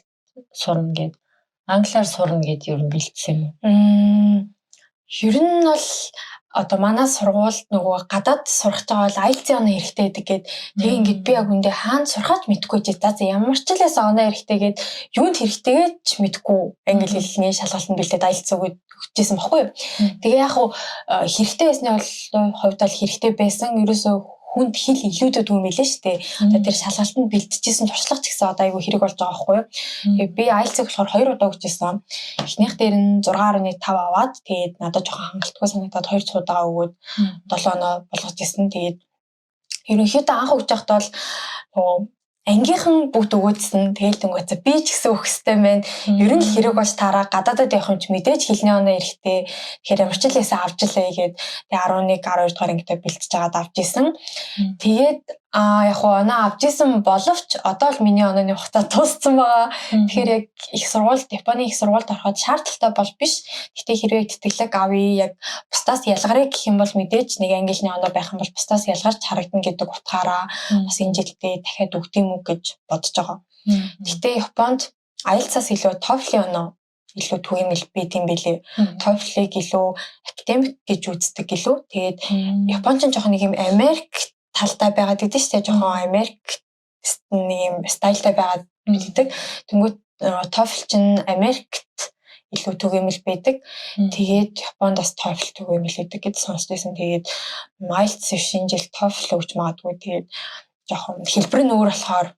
[SPEAKER 1] сурна гэд. Англиар сурна гэд ер нь бэлдсэн юм
[SPEAKER 2] уу? Ер нь бол одоо манай сургуульд нөгөө гадаад сурах байгаа бол IELTS оноо хэрэгтэй гэдэг гээд тэгээ ингээд би яг үндэ хаана сурахаж мэдэхгүй чи за ямар ч л эс оноо хэрэгтэй гээд юунд хэрэгтэйгээ ч мэдэхгүй англи хэлний шалгалтанд бэлдээд IELTS өгчээсэн баггүй юу. Тэгээ яг хуу хэрэгтэй байсны бол хувьд бол хэрэгтэй байсан. Ерөөсөө Хүнд хэл илүүдэд юм билээ шүү дээ. Одоо тэр шалгалтанд бэлтжижсэн туршлага ч гэсэн одоо айгүй хэрэг болж байгаа байхгүй юу. Тэгээ би IELTS-ийг болохоор 2 удаа өгч ирсэн. Эхнийх дээр нь 6.5 аваад, тэгээд надад жоохон хангалтгүй санагдаад 2 цуудаага өгөөд 7 оноо болгож ирсэн. Тэгээд ерөнхийдөө анх өгч байхдаа бол нөгөө ангийнхан бүгд өгөөдсөн. Тэгэл дөнгөцөө би ч гэсэн өгөх хэрэгтэй байна. Ер нь л хэрэг болж таараа, гадаадад явах юм чи мэдээж хэлний оноо эрэхтэй. Тэгэхээр ямар ч л байсан авч лээ гээд тэгээ 11 12 дугаар ангидаа бэлтэж байгаад авч исэн. Тэгээд яг хуу оноо авч исэн боловч одоо л миний онооны хугацаа дууссан байгаа. Тэгэхээр яг их сургуульд, Японы их сургуульд ороход шаардлагатай бол биш. Гэхдээ хэрвээ тэтгэлэг авъя, яг бусдаас ялгарыг гэх юм бол мэдээж нэг ангилны оноо байх юм бол бусдаас ялгарч харагдана гэдэг утгаараа бас энэ жилдээ дахиад өгдөг юм уу гэж бодож байгаа. Гэхдээ Японд IELTS-аас илүү TOEFL-ийн оноо илүү түгээмэл байд юм билээ. TOEFL-ыг илүү академик гэж үздэг гэлүү. Тэгээд Япон ч жоохон нэг юм Америк талдаа байгаад гэдэг шүү дээ. Жоохон Америк нэг юм style тай байгаад гэдэг. Тэнгүүт TOEFL чинь Америкт илүү түгээмэл байдаг. Тэгээд Японд бас TOEFL түгээмэл байдаг гэж сонсч байсан. Тэгээд IELTS шинэ жил TOEFL өгч магадгүй. Тэгээд жоохон хэлбэр нь өөр болохоор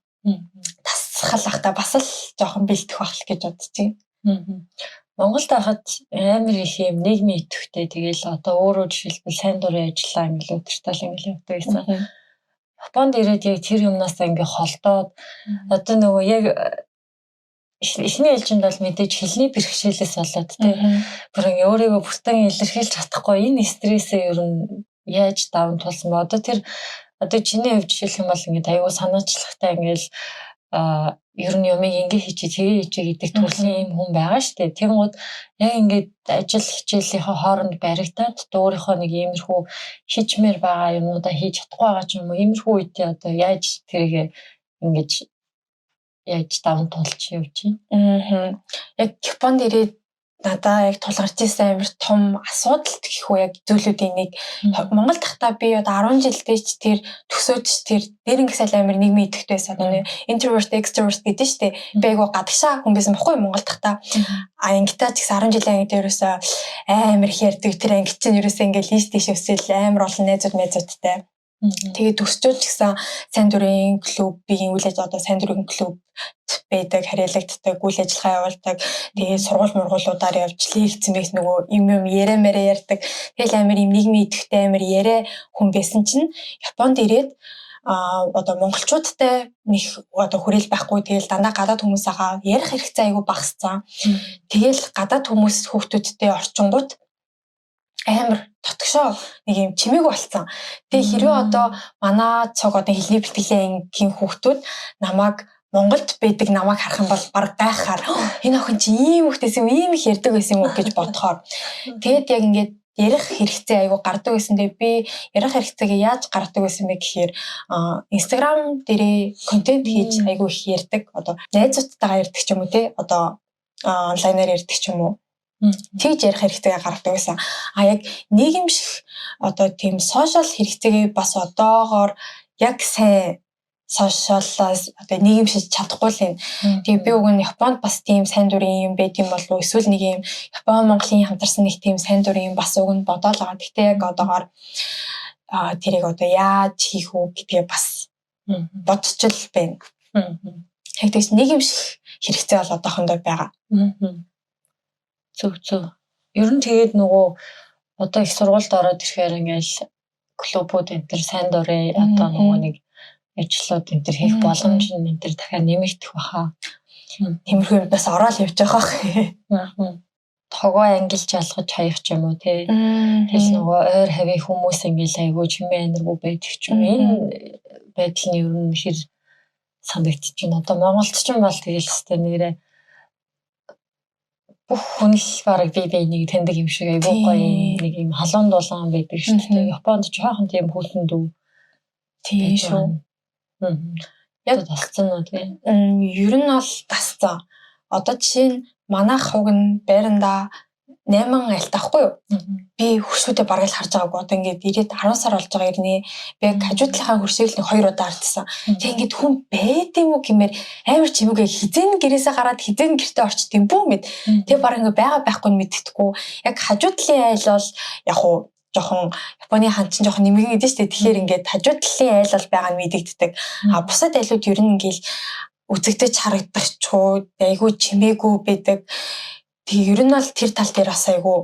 [SPEAKER 2] тасхал ахта бас л жоохон бэлдэх байх л гэж бодож байна.
[SPEAKER 1] Монголд байхад амар их юм нийгмийн идэвхтэй, тэгэл одоо өөрөө жишээлбэл сайн дурын ажиллаа ингээл өдөртөл ингээл явдаг гэсэн. Японд ирээд яг тэр юмнаас ингээ холдоод, одоо нөгөө яг эхний ээлжинд бол мэдээж хэлний бэрхшээлээс болоод тий, бүр ингээ өөрийгөө бүртэн илэрхийлж чадахгүй энэ стрессээ ер нь яаж даван туулсан бэ? Одоо тэр одоо чиний хувьд жишээлх юм бол ингээд аюу санаачлагтай ингээл ер нь юмыг ингээ хийчих, тэгээ хийчих гэдэг төрлийн юм хүн байгаа шүү дээ. Тэнгүүд яг ингээд ажил хичээлийнхээ хооронд баригдаад өөрийнхөө нэг иймэрхүү хийчмээр байгаа юмнуудаа хийж чадахгүй байгаа ч юм уу, иймэрхүү үедээ одоо яаж тэрийг ингэж яаж даван туулж явж байна?
[SPEAKER 2] Яг Японд ирээд надаа яг тулгарч ирсэн амар том асуудал гэх үү, яг зүйлүүдийн нэг, Монгол тахта би одоо 10 жилдээ ч тэр төсөөд ч тэр дээрнгээс амар нийгмийн идэвхтэй байсан. Одоо introvert, extrovert гэдэг нь шүү дээ. Би айгу гадагшаа хүн байсан баггүй Монгол тахта. А ангитаа ч гэсэн 10 жилийн анги дээр ерөөсөө амар их ярьдаг. Тэр анги чинь ерөөсөө ингээл ийш тийш өсөл амар олон найзууд найзуудтай. Тэгээд төсчөөд ч гэсэн сайн дурын клубын үйл ажил, одоо сайн дурын клуб байдаг, харьяалагддаг, үйл ажиллагаа явуулдаг. Тэгээд сургууль мургуулуудаар явж лекц мэгс нөгөө юм юм яриа мэрэ ярьдаг. Тэгэл амар юм нийгмийн идэвхтэй, амар яриа хүн байсан чинь Японд ирээд одоо монголчуудтай нэг одоо хүрээл байхгүй, тэгэл дандаа гадаад хүмүүс агаа ярих хэрэгцээ айгүй багассан. Тэгэл гадаад хүмүүс хүүхдүүдтэй орчингууд амар дотгошоо нэг юм чимээгүй болцсон. Тэгээ хэрвээ одоо манай цуг одоо хэлний бэлтгэлийн ангийн хүүхдүүд намайг, Монголд байдаг намайг харах юм бол баг гайхахаар, энэ охин чи ийм хүүхдээс юм, ийм их ярьдаг байсан юм уу гэж бодохоор. Тэгээд яг ингээд ярих хэрэгцээ айгу гардаг байсан. Тэгээ би ярих хэрэгцээгээ яаж гаргадаг байсан бэ гэхээр Instagram дээрээ контент хийж айгу их ярьдаг. Одоо найзуудтайгаа ярьдаг ч юм уу, те, одоо онлайнаар ярьдаг ч юм уу. Тэгж ярих хэрэгцээгээ гаргадаг байсан. А яг нийгэмших одоо тийм social хэрэгцээгээ бас одоогоор яг сайн social аас одоо нийгэмшиж чадахгүй л юм. Тэгээ би уг нь Японд бас тийм сайн дурын юм байд юм болов уу, эсвэл нэг юм Япон Монголын хамтарсан нэг тийм сайн дурын юм бас уг нь бодоол байгаа. Гэхдээ яг одоогоор тэрийг одоо яаж хийх үү гэдгээ бас бодож л байна. Яг тэгс нийгэмших хэрэгцээ бол одоохондоо байгаа.
[SPEAKER 1] Зөв, зөв. Ер нь тэгээд нөгөө одоо их сургуульд ороод ирэхээр ингээл клубүүд энэ төр, сайн дурын одоо нөгөө нэг ажлууд энэ төр хийх боломж нь энэ төр дахиад нэмэгдэх баха.
[SPEAKER 2] Тиймэрхүү юм бас ороод явж байгаа.
[SPEAKER 1] Тогоо ангилж ялгаж хаях ч юм уу, тий. Тэгэл нөгөө ойр хавийн хүмүүс ингээл айгүй чимээ аниргүй байдаг ч юм. Энэ байдал нь ер нь хэр санагдчих чинь, одоо Монголд ч юм бол тэгэл хэвээр нэрээ бүх хүн л бараг бие биенийг таньдаг юм шиг, айгүй гоё нэг юм халуун дулаан байдаг шүү дээ. Японд жоохон тийм хүлэн дүү.
[SPEAKER 2] Тийм шүү.
[SPEAKER 1] Яг дасцсан уу, тийм?
[SPEAKER 2] Ер нь бол дасцсан. Одоо жишээ нь манайх хуг нь байранда 8 айлтай байхгүй юу? Би хөршүүдээ бараг л харж байгаагүй. Одоо ингээд ирээд 10 сар болж байгаа ирнэ. Би яг хажуу талынхаа хөршийг л нэг 2 удаа харчихсан. Тэг ингээд хүн байд юм уу гэмээр амар чимээгүй, хизэн гэрээсээ гараад хизэн гэртээ орчт юм бүү мэд. Тэг бараг ингээд байгаа байхгүй нь мэддэхгүй. Яг хажуу талын айл бол яг уу Жоохон Японы хан чинь жоохон нэмгэн гэдэг шүү дээ. Тэгэхээр ингээд хажуу талын айл бол байгаа нь мэдэгддэг. А бусад айлууд ер нь ингээл үзэгдэж харагдах ч уу айгүй чимээгүй байдаг. Тэгээ ер нь бол тэр тал дээр бас айгүй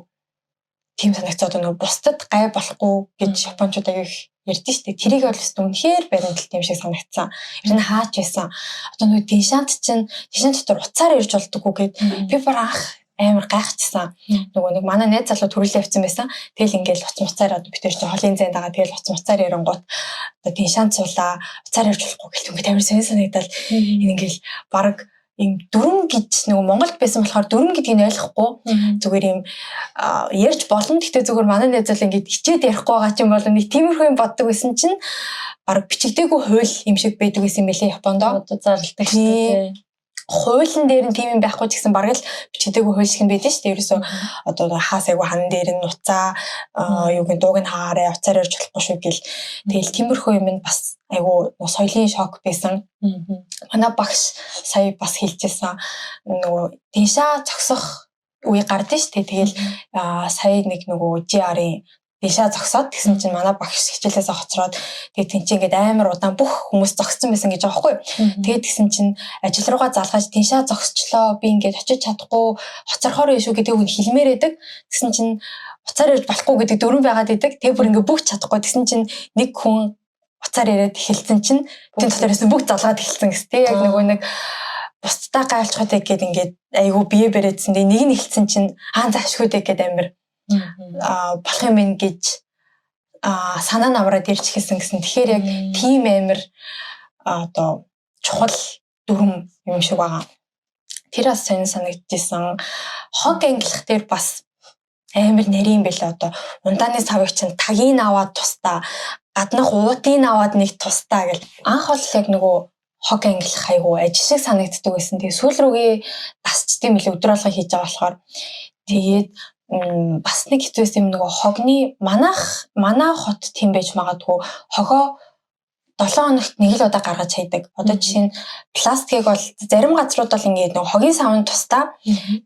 [SPEAKER 2] тийм санагцаад, одоо нөгөө бусдад гай болохгүй гэж японочууд аяг их ярьдэн шүү дээ. Тэрийг бол өстө үнэхээр баримталт юм шиг санагдсан. Ер нь хаач байсан. Одоо нөгөө 電車нд чинь 電車 дотор утсаар ярьж болдоггүй гэд би бүр анх амар гайхчихсан. Нөгөө нэг манай найз залуу төрөлөө явцсан байсан. Тэгэл ингээл уц муцаар одоо бид тэр чинь холын зайд байгаа. Тэгэл уц муцаар ярингууд одоо 電車нд суулаа, утсаар ярьж болохгүй гэл ингээд амар сонин санагдал. Энэ ингээл баг ийм дүрм гэж, нөгөө Монголд байсан болохоор дүрм гэдгийг нь ойлгохгүй, зүгээр ийм ярьж болно. Гэхдээ зүгээр манай найз зал ингээд хичээд ярихгүй байгаа ч юм бол нэг тиймэрхүү юм боддог байсан чинь баг бичигдээгүй хууль юм шиг байдаг байсан юм билээ Японд.
[SPEAKER 1] Одоо зарладаг шүү дээ.
[SPEAKER 2] Хуулийн дээр нь тийм юм байхгүй ч гэсэн бараг л бичигдээгүй хууль шиг нь байдаг шүү дээ. Ерөөсөө одоо хаас айгу хан дээр нь уцаа юуг нь дууг нь хаарай, уцаар ярьж болохгүй шүү гэл. Тэгэл тиймэрхүү юм нь бас айгу соёлын шок байсан. Манай багш сая бас хэлжсэн, нөгөө 電車 зогсох үе гардыг шүү дээ. Тэгэл сая нэг нөгөө JR-ын 電車 зогсоод тэгсэн чинь манай багш хичээлээсээ хоцроод, тэгээд тэн чинь ингээд амар удаан бүх хүмүүс зогссон байсан гэж байгаа байхгүй юу. Тэгээд тэгсэн чинь ажил руугаа залгаж 電車 зогсчлоо, би ингээд очиж чадахгүй хоцорхоор юм шүү гэдэг үг хэлмээр байдаг. Тэгсэн чинь уцаар ярьж болохгүй гэдэг дүрэм байгаад идэг. Тэгээ бүр ингээд бүгд чадахгүй. Тэгсэн чинь нэг хүн уцаар яриад эхэлсэн чинь тэн дотор байсан бүгд залгаад эхэлсэн гэс. Тэг яг нөгөө нэг бусдаа гайлчхаа гээд ингээд айгу бие бариадсан. Тэгээ нэг нь эхэлсэн чинь аа заашгүй дээ гээд амар болох юм байна гэж санаа намраад ирж эхэлсэн гэсэн. Тэгэхээр яг тийм амар одоо чухал дүрм юм шиг байгаа. Тэр бас сонин санагдчихсан. Хог ангилах дээр бас амар нарийн байлаа, одоо. Ундааны савыг чинь тагийг аваад тусдаа, гаднах уутыг аваад нэг тусдаа гэл. Анх бол яг нөгөө хог ангилах айгу ажил шиг санагддаг байсан. Тэгээ сүүл рүүгээ дасчдсан мөлий, өдөр болгон хийж байгаа болохоор. Тэгээд бас нэг хэцүүсэн юм, нөгөө хогны манайх, манай хот тийм байж магадгүй, хогоо 7 хоногт нэг л удаа гаргаж хайдаг. Одоо жишээ нь пластикийг бол зарим газрууд бол ингээд нэг хогийн савн тусдаа.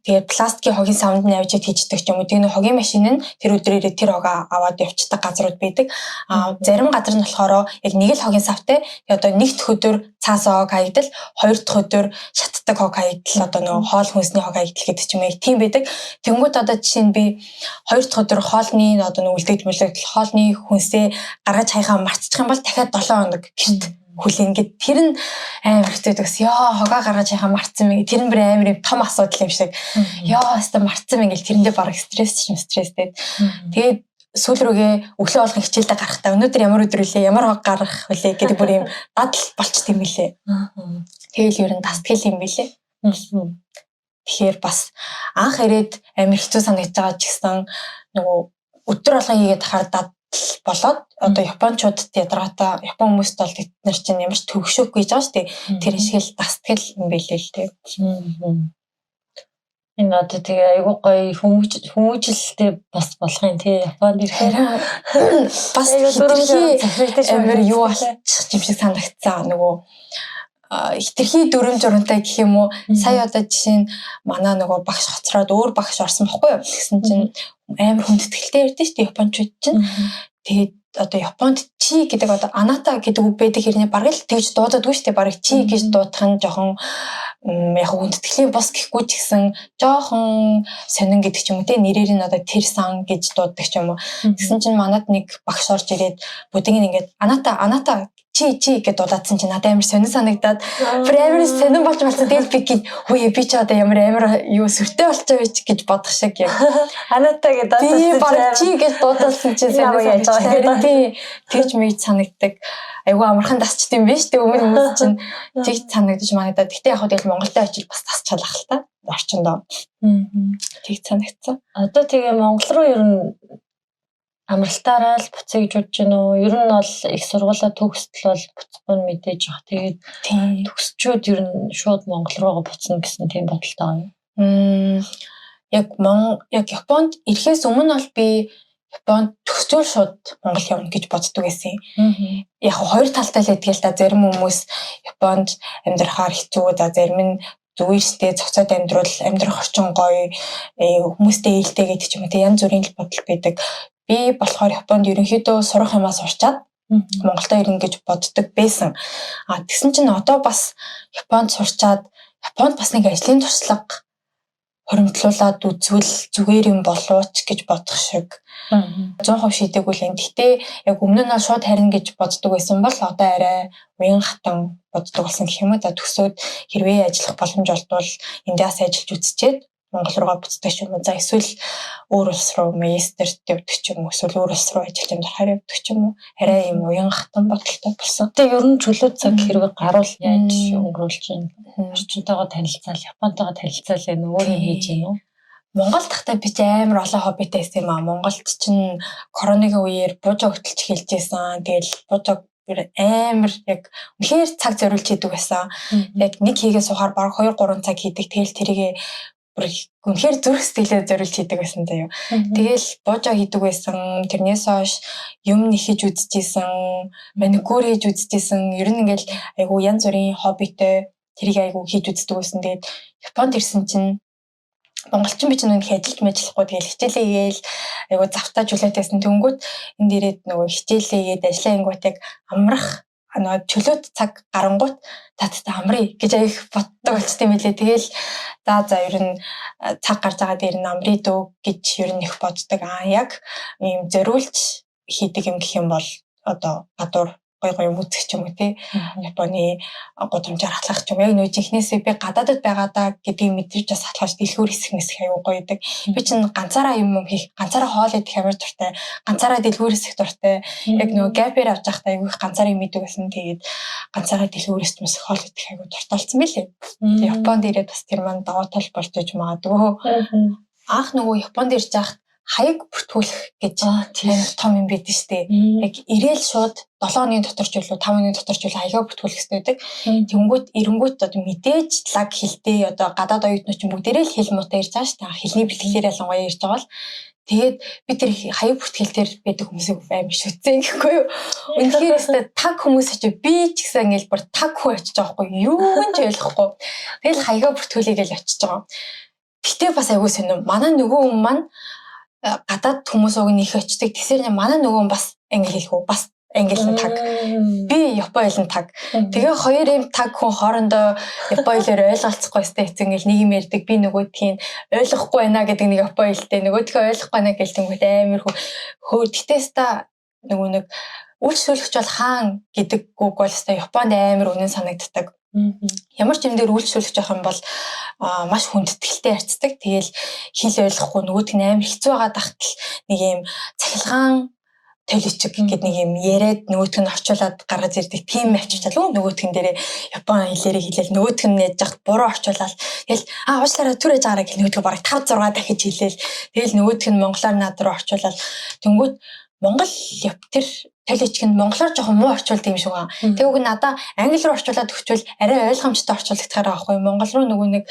[SPEAKER 2] Тэгээд пластикийн хогийн савнд нь авчиж хийждэг ч юм уу. Тэгээ нэг хогийн машин нь тэр өдөр ирээд тэр хогоо аваад явцдаг газрууд байдаг. А зарим газар нь болохоор яг нэг л хогийн савтай. Тэгээ одоо нэг дэх өдөр цаас хог хаягдал, хоёр дахь өдөр шатдаг хог хаягдал, одоо нөгөө хоол хүнсний хог хаягдал гэдэг ч юм уу, тийм байдаг. Тэнгүүд одоо жишээ нь би хоёр дахь өдөр хоолны одоо нөгөө үлдэгдэл мүлэгдэл, хоолны хүнсээ гаргаж хаяхаа мартчих юм бол дахиад 7 хоног гэрт хүлээн гэд, тэр нь амар хэцүү гэсэн. Ёо, хогоо гаргаж яхаа мартсан мэн. Тэр нь бүр амар юм том асуудал юм шиг. Ёо, хаста мартсан мэн гэл тэрэндээ бараг стресс ч юм стресстэй. Тэгээд сүүл рүүгээ өглөө болгон хичээлдээ гарахдаа өнөөдөр ямар өдөр үлээ, ямар хог гаргах вүлээ гэдэг бүр юм дадал болчт юм билээ. Тэгэл ер нь дасгал юм билээ. Тэгэхээр бас анх ирээд амар хэцүү санагдаж байгаа ч гэсэн нөгөө өдөр болгон хийгээд тахаар дадал болоод, одоо японочуудад ядаргаатай, япон хүмүүст бол тэд нар чинь ямар ч төгшөөхгүй гэж байгаа шүү дээ. Тэр шиг л дасгал юм билээ л дээ.
[SPEAKER 1] Энэ одоо тэгээ айгуу гоё хүмүүжлэлтэй бас болох юм тий, Японд ирэхээр.
[SPEAKER 2] Бас хэтэрхий амар юу болчих юм шиг санагдсан. Нөгөө хэтэрхий дүрэм журамтай гэх юм уу. Сая одоо жишээ нь манай нөгөө багш хоцроод өөр багш орсон бохгүй юу. Тэгсэн чинь амар хүндэтгэлтэй ярьдэн шүү дээ японочууд чинь. Тэгээд одоо Японд ち гэдэг, одоо あなた гэдэг үг байдаг хэрнээ бараг л тэгж дуудадаггүй шүү дээ. Бараг ち гэж дуудах нь жоохон яг хүндэтгэлийн бус гэхгүй ч гэсэн жоохон сонин гэдэг ч юм уу те, нэрээр нь одоо тэр さん гэж дууддаг ч юм уу. Тэгсэн чинь манад нэг багш орж ирээд бүдгийн ингээд あなた, あなた, ちち гэдээ дуудаадсан чинь надад амар сонин санагдаад бүр амар сонин болж болсон. Тэгэл би гээд хөөе, би ч одоо ямар амар юу сүртэй болчихоо биш гэж бодох шиг яг.
[SPEAKER 1] あなた гэдээ дуудаадсан.
[SPEAKER 2] Би бараг ち гэж дуудаадсан чинь сонин санагдсан. Тий, тэгж мэж санагддаг. Айгу амархан дасчт юм биш үү өмнө хүмүүс чинь тэгж санагдаж манагдаад. Гэтэ яг хөө тэгэл Монголд очиж бас дасчаалах л та орчиндоо. Тэгж санагдсан.
[SPEAKER 1] Одоо тэгээ Монгол руу ер нь амралтаараа л буцъя гэж бодож байна уу? Ер нь бол их сургуулаа төгсдөл бол буцахгүй нь мэдээж баг. Тэгээд төгсчөөд ер нь шууд Монгол руугаа буцна гэсэн тийм бодолтой
[SPEAKER 2] юм. Яг яг Японд ирэхээс өмнө бол би Японд төгсчөөл шууд Монгол явна гэж боддог байсан. Яг хоёр талтай л байдаг л та. Зарим хүмүүс Японд амьдрахаар хэцүү, за зарим нь зүгээр штэ, цогцоод амьдрал, амьдрах орчин гоё, хүмүүстэй ээлтэй гэдэг ч юм уу, тэг янз бүрийн л бодол байдаг. Би болохоор Японд ерөнхийдөө сурах юмаа сурчаад Монголдо ирнэ гэж боддог байсан. А тэгсэн чинь одоо бас Японд сурчаад Японд бас нэг ажлын туршлага хуримтлуулад үзвэл зүгээр юм болов ч гэж бодох шиг 100% шийдээгүй л юм. Гэхдээ яг өмнө нь шууд харина гэж боддог байсан бол одоо арай уян хатан боддог болсон гэх юм уу. За төсөөд хэрвээ ажиллах боломж олдвол эндээс ажиллаж үзчихэд Монгол руугаа буцдаг ч юм уу. За эсвэл өөр улс руу магистрт явдаг ч юм уу. Эсвэл өөр улс руу ажиллаж амьдрахаар явдаг ч юм уу. Арай юм уян хатан бодолтой болсон.
[SPEAKER 1] Тэгээ ер нь чөлөө цаг хэрвээ гарвал яаж өнгөрүүлж байна? Орчинтойгоо танилцаал, Японтойгоо танилцаал энэ өөр юм хийж гин үү?
[SPEAKER 2] Монгол тахтай би ч амар олон хоббитай байсан юм аа. Монголд чинь коронагийн үеэр буужаа хөтөлж эхэлж байсан. Тэгэл буужаа амар яг үнэхээр цаг зориулж хийдэг байсан. Яг нэг хийгээ суухаар баг 2 3 цаг хийдэг. Тэгэл тэрийгээ бүр үнэхээр зүрх сэтгэлээ зориулж хийдэг байсан заяа. Тэгэл буужаа хийдэг байсан. Тэрнээс хойш юм нэхэж үзчихсэн, маникюр хийж үзчихсэн. Ер нь ингээл айгу янз бүрийн хоббитой тэрийг айгу хийж үздэг байсан. Тэгээд Японд ирсэн чинь монголчин би чинь үнэхээр ажиллаж мэжлэхгүй тэгэл хичээлээ гээл айгу завтаа чөлөөтэйсэн. Тэнгүүт энд ирээд нөгөө хичээлээ гээд ажиллаа ингүүт яг амрах нөгөө чөлөөт цаг гарангуут таттай амрыг гэж аяг боддог болчтой юм билээ. Тэгэл за ер нь цаг гарч байгаа дээр нь амрыг дөө гэж ер нь их боддог. Аа яг ийм зориулж хийдэг юм гэх юм бол одоо гадуур гой гой юм үзэх ч юм уу те. Японы гудамжаар хатлах ч юм. Яг нөө жинхнээсээ би гадаадд байгаадаа гэдгийг мэдэрч бас хатлахж дэлгүүр хэсэг мэсэх аюу гоё идэг. Би чинь ганцаараа юм юм хийх, ганцаараа хоол идэх амар дуртай, ганцаараа дэлгүүр хэсэх дуртай. Яг нөгөө gap year авч байхдаа аюу их ганцаараа юм идэг байсан. Тэгээд ганцаараа дэлгүүр хэсэг мэсэх хоол идэх аюу дуртай болсон билээ. Японд ирээд бас тэр маань даваа тал болж иж магадгүй. Анх нөгөө Японд ирж байхад хаяг бүртгүүлэх гэж амар том юм байдаг штэ. Яг ирээл шууд 7 хоногийн дотор ч үлээ 5 хоногийн дотор ч үлээ хаягаа бүртгүүлэх хэрэгтэй байдаг. Тэнгүүт эренгүүт одоо мэдээж лаг хилтэй одоо гадаад оюутнууд чинь бүгдээрээ л хэл муутай ирж байгаа штэ. Хэлний бэлтгэлээр ялангуяа ирж байгаа бол тэгээд би тэр хаяг бүртгэл дээр байдаг хүмүүсийг амар шүтсэн гэхгүй юу. Үнэхээр өстэй таг хүмүүс очив би ч гэсэн ингээл бүр таг хүү очиж байгаа байхгүй юу ч ойлгохгүй. Тэгэл хаягаа бүртгүүлээ гэж очиж байгаа. Гэтэ бас айгүй сонирм. Манай нөгөө хүн маань гадаад хүмүүс уг нь их очдог. Тэгсэр манай нөгөө хүн бас англи хэлэхгүй бас англи нь таг. Би япон хэл нь таг. Тэгээ хоёр юм таг хүн хоорондоо япон хэлээр ойлголцохгүй өстэй хэцүү ингээл нэг юм ярьдаг. Би нөгөөдхийн ойлгохгүй байна гэдэг нэг япон хэлтэй. Нөгөөдхөө ойлгохгүй байна гэл тэнгүүт амар хөө. Гэтэ ста нөгөө нэг үйлчлүүлэгч бол хаан гэдэг үг бол өстэй Японд амар үнэн санагддаг. Ямар ч юм дээр үйлчлүүлэгч байх юм бол маш хүндэтгэлтэй харьцдаг. Тэгээл хэл ойлгохгүй нөгөөх нь амар хэцүү байгаа тахтал нэг юм цахилгаан толичиг гэд нэг юм яриад нөгөөх нь орчуулад гаргаж ирдэг тийм авчирчаал нөгөөх нь дээрээ Япон хэлээрээ хэлээл нөгөөх нь яаж яхад буруу орчуулаад тэгэл уучлаарай түр яж байгаарай гэх нөгөөх нь бараг 5 6 дахиж хэлээл тэгэл нөгөөх нь монголоор над руу орчуулаад тэнгүүд Монгол тэр толичг нь монголоор жоохон муу орчуулдаг юм шиг байна. Тэгээ үг надаа англи руу орчуулад өгчвөл арай ойлгомжтой орчуулагдахаар байхгүй. Монгол руу нөгөө нэг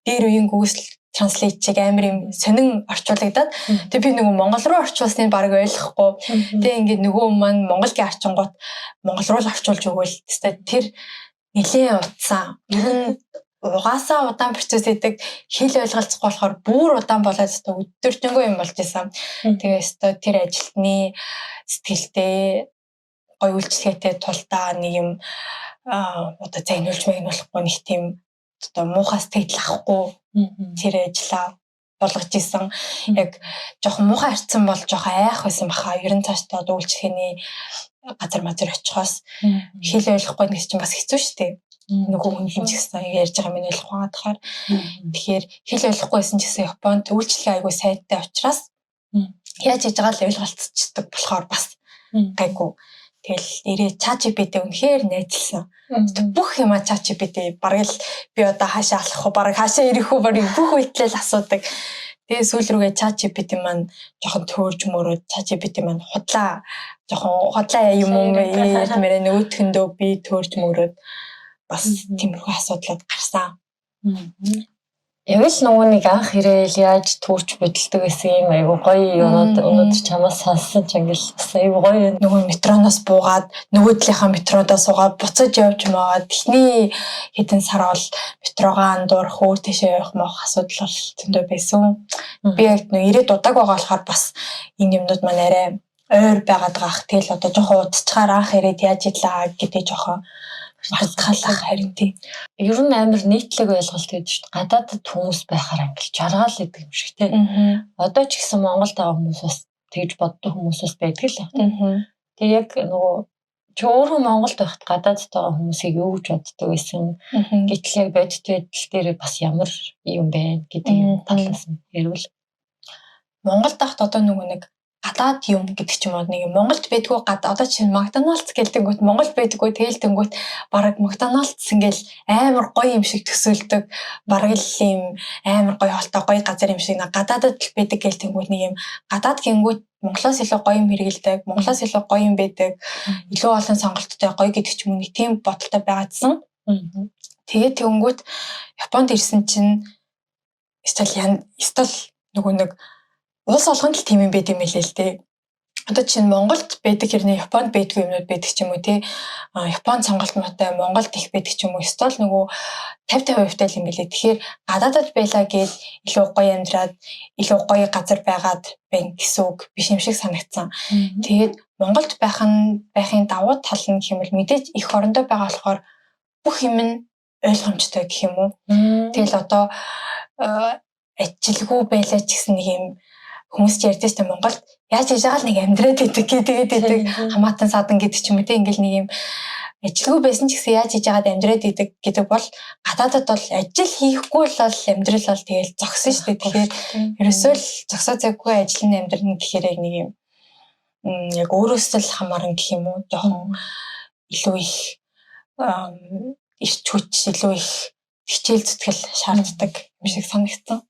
[SPEAKER 2] дээр үеийн Google Translate чиг амар юм сонин орчуулагдаад тэгээ би нөгөө монгол руу орчуулсныг бараг ойлгохгүй. Тэгээ ингээд нөгөө маань монголгийн арчингууд монгол руу л орчуулж өгөөл. Тэстэ тэр нэлээд утсан. Ер нь угаасаа удаан процесс идэг хэл ойлголцохгүй болохоор бүр удаан болоод өстой өдөржингөө юм болж исэн. Тэгээ өстой тэр ажилтны сэтгэлтэй гоё үйлчлэгээтэй тулдаа нэг юм одоо загнуулж магнуулахгүй нэг тийм одоо муухай сэтгэл авахгүй тэр ажлаа болгож исэн. Яг жоохон муухай харьцсан бол жоохон айх байсан баха. Ер нь цаашдаа одоо үйлчлэгээний газар мазар очихоос хэл ойлгохгүй нэг чинь бас хэцүү шүү дээ. Нөгөө хүн ч гэсэн ярьж байгаа минь ойлгохгүй байгаа. Тэгэхээр хэл ойлгохгүй байсан ч гэсэн Японд үйлчлэгээ айгүй сайнтай учраас яаж хийж байгаа л ойлголцдог болохоор бас гайгүй. Тэгэл нэрээ ChatGPT үнэхээр найзлсан. Бүх юма ChatGPT бараг л би одоо хаашаа алхах уу, бараг хаашаа ирэх үү, бараг бүх үйлдэл асуудаг. Тэгээ сүүл рүүгээ ChatGPT маань жоохон төөрж мөрөөд ChatGPT маань худлаа жоохон худлаа юм юм ярьмээр нөгөөтгөндөө би төөрж мөрөөд бас тиймэрхүү асуудлууд гарсан.
[SPEAKER 1] Яг л нөгөө нэг анх ирээл яаж түүрч хөдөлдөг гэсэн юм айгу гоё юмнууд өнөөдөр чамаас сонссон ч ингээл бас айгу гоё юм.
[SPEAKER 2] Нөгөө метроноос буугаад нөгөө талынхаа метродоо суугаад буцаж явж магаад эхний хэдэн сар бол метрогоо андуурах, өөр тийшээ явах моох асуудал бол зөндөө байсан. Би яг нөгөө ирээд удааг байгаа болохоор бас энэ юмнууд маань арай ойр байгаад байгаа. Тэгэл одоо жоохон удацгаар анх ирээд яаж идлаа гэдэг жоохон мартахалах харин тий.
[SPEAKER 1] Ер нь амар нийтлэг ойлголт гэдэг шүү дээ. Гадаадд хүмүүс байхаар ангил жаргаал гэдэг юм шиг тий. Одоо ч гэсэн Монголд байгаа хүмүүс бас тэгж боддог хүмүүс бас байдаг л байна. Тэгээ яг нөгөө чи өөрөө Монголд байхад гадаадд байгаа хүмүүсийг юу гэж боддог байсан? Гэтэл яг бодит байдал дээр бас ямар юм бэ гэдэг юм талаас нь ярил.
[SPEAKER 2] Монголд байхад одоо нөгөө нэг гадаад юм гэдэг ч юм уу нэг Монголд байдгүй одоо чинь Макдоналдс гэлтэнгүүт Монголд байдгүй тэлтэнгүүт бараг Макдоналдс ингээл амар гоё юм шиг төсөөлдөг, бараг л юм амар гоё хоолтой гоё газар юм шиг гадаадад л байдаг гэлтэнгүүт нэг юм гадаад гингүүт Монголоос илүү гоё юм хэрэгэлдэг, Монголоос илүү гоё юм байдаг, илүү олон сонголттой гоё гэдэг ч юм уу нэг тийм бодолтой байгаадсан. Тэгээд тэгэнгүүт Японд ирсэн чинь стол нөгөө нэг улс болгонд л тийм юм байд юм билээ л дээ. Одоо чинь Монголд байдаг хэрнээ Японд байдгүй юмнууд байдаг ч юм уу тий. Японд сонголт муутай, Монголд их байдаг ч юм уу. Стол нөгөө 50-50% тай л юм билээ. Тэгэхээр гадаадад байлаа гээд илүү гоё амьдраад, илүү гоё газар байгаад байна гэсэн үг биш юм шиг санагдсан. Тэгээд Монголд байх нь байхын давуу тал нь гэх юм бол мэдээж их орондоо байгаа болохоор бүх юм нь ойлгомжтой гэх юм уу. Тэгэл одоо ажилгүй байлаа ч гэсэн нэг юм хүмүүс ч ярьдэн штэ Монголд яаж хийж байгаа л нэг амьдраад идэг гэдэг идэг хамаатан садан гэдэг ч юм уу те ингээл нэг юм ажилгүй байсан ч гэсэн яаж хийж байгаад амьдраад идэг гэдэг бол гадаадад бол ажил хийхгүй л бол амьдрал бол тэгэл зогсон штэ. Тэгэхээр ерөөсөө л зогсоо цаггүй ажил нь амьдрна гэхээр яг нэг юм яг өөрөөсөө л хамаарна гэх юм уу, жоохон илүү их эрч хүч, илүү их хичээл зүтгэл шаарддаг юм шиг санагдсан.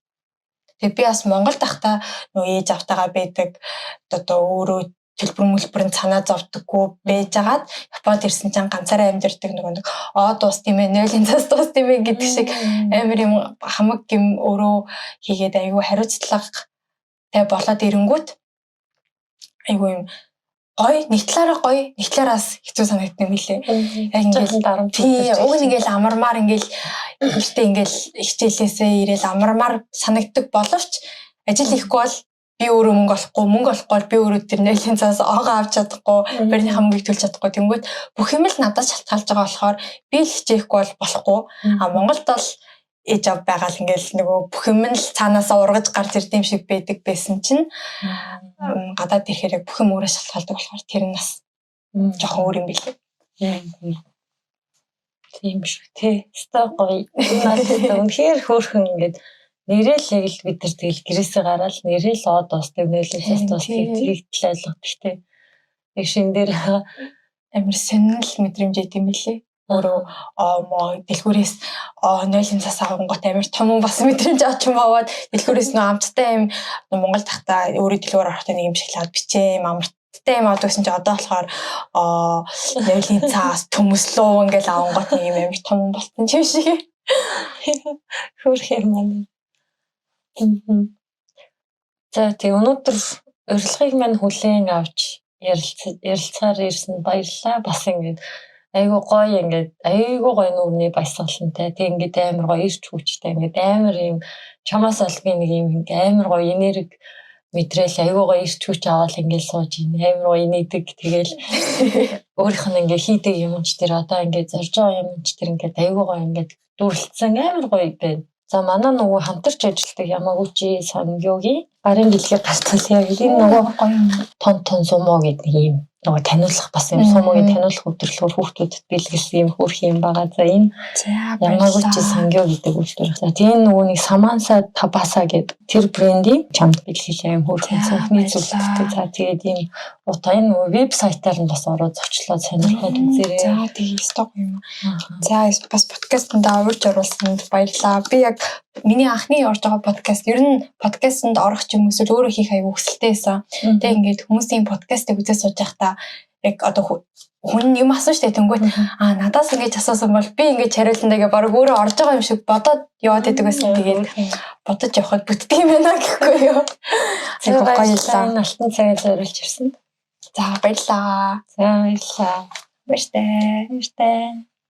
[SPEAKER 2] Тэгээ би бас Монголд байхдаа нөгөө ээж автайгаа байдаг, одоо өөрөө төлбөр мөлбөр нь цанаа зовдөггүй байжгаад Японд ирсэн чинь ганцаараа амьдардаг, нөгөө нэг оо дуус тийм ээ, нойлын цас дуус тийм ээ гэдэг шиг амар юм хамаг юм өөрөө хийгээд айгүй хариуцлагатай болоод ирэнгүүт айгүй юм гоё, нэг талаараа гоё, нэг талаараас хэцүү санагдсан юм билээ.
[SPEAKER 1] Яг ингээл дарамт.
[SPEAKER 2] Тий, уг нь ингээл амармаар ингээл гэртээ ингээл хичээлээсээ ирээл амармаар санагддаг боловч ажил хийхгүй бол би өөрөө мөнгө олохгүй, мөнгө олохгүй бол би өөрөө тэр нойлын цаас оогоо авч чадахгүй, барины мөнгийг төлж чадахгүй. Тэнгүүт бүх юм л надад шалтгаалж байгаа болохоор би л хичээхгүй бол болохгүй. А Монголд бол ээж ав байгаа л ингээл нөгөө бүх юм л цаанаасаа ургаж гарч ирд юм шиг байдаг байсан чинь гадаад ирэхээр яг бүх юм өөрөө шалтгаалдаг болохоор тэр нь бас жоохон өөр юм билээ.
[SPEAKER 1] Тийм шүү тий. Өстой гоё. Энэ үнэхээр хөөрхөн ингээд нэрэл яг л бид нар тэгэл гэрээсээ гараал нэрэл од дуусдаг, нээлээ цас дуусдаг тэгтэл ойлгох тий. Яг шин дээр
[SPEAKER 2] амар сонирхол мэдрэмж идэм билээ. Өөрөө оо дэлгүүрээс нойлын цас авангууд амар том бас мэдрэмж авч юм аваад дэлгүүрээс нөө амттай юм Монгол тахта өөрөө дэлгүүр орохдоо нэг юм шоколад бичээ юм амттай юм авдаг гэсэн чи одоо болохоор нойлын цаас төмөслөө ингээл авангууд нэг юм амар том болтон юм шиг.
[SPEAKER 1] Хөөх юм байна. За тэг өнөөдөр урилгыг маань хүлээн авч ярилцахаар ирсэнд баярлалаа. Бас ингээд айгуу гоё ингээд айгуу гоё нүрний баясгалантай. Тэг ингээд амар гоё ирч хүчтэй ингээд амар юм чамаас ол би нэг юм амар гоё энерги мэдрээл айгуу гоё ирч хүч аваад ингээд сууж ин амар гоё инээдэг. Тэгэл өөрийнх нь ингээд хийдэг юм ч тэр одоо ингээд зорж байгаа юм ч тэр ингээд айгуу гоё ингээд дүрлцсэн амар гоё байна. За манай нөгөө хамтарч ажилладаг Ямагучи Сангёгийн гарын гэлгээ гартал яг энэ нөгөө тон тон сумо гэдэг нэг юм нөгөө таниулах бас юм сумогийн таниулах өдөрлөгөөр хүүхдүүдэд бэлгэлсэн юм хөөрхөн юм байгаа. За энэ Ямагучи Сангё гэдэг үйлдвэр. За тийм нөгөө нэг Саманса Табаса гэдэг тэр брендийн чамд бэлгэлээ юм хөөрхөн цонхны зүйлтэй. За тэгээд ийм утаа энэ нөгөө вебсайтаар нь бас ороод зочлоод сонирхоод үзээрэй.
[SPEAKER 2] За тэгээд сток юм. За бас подкастэнд урьж оруулсанд баярлалаа. Би яг миний анхны орж байгаа подкаст ер нь подкастэнд орох ч юм эсвэл өөрөө хийх аягүй хүсэлтэй байсан. Тэгээ ингээд хүмүүсийн подкастыг үзээ сууж байхдаа Яг одоо хүн юм асууж штэ, тэнгүүт аа, надаас ингэж асуусан бол би ингэж хариулна гэ, баг өөрөө орж байгаа юм шиг бодоод яваад идэг байсан. Тэгээд бодож явхад бүтдэг юм байна гэхгүй юу.
[SPEAKER 1] Айгу гоёлаа. Энэ алтан цагаа зориулж ирсэн.
[SPEAKER 2] За, баярлаа.
[SPEAKER 1] За, баярлалаа.
[SPEAKER 2] Баяртай.
[SPEAKER 1] Баяртай.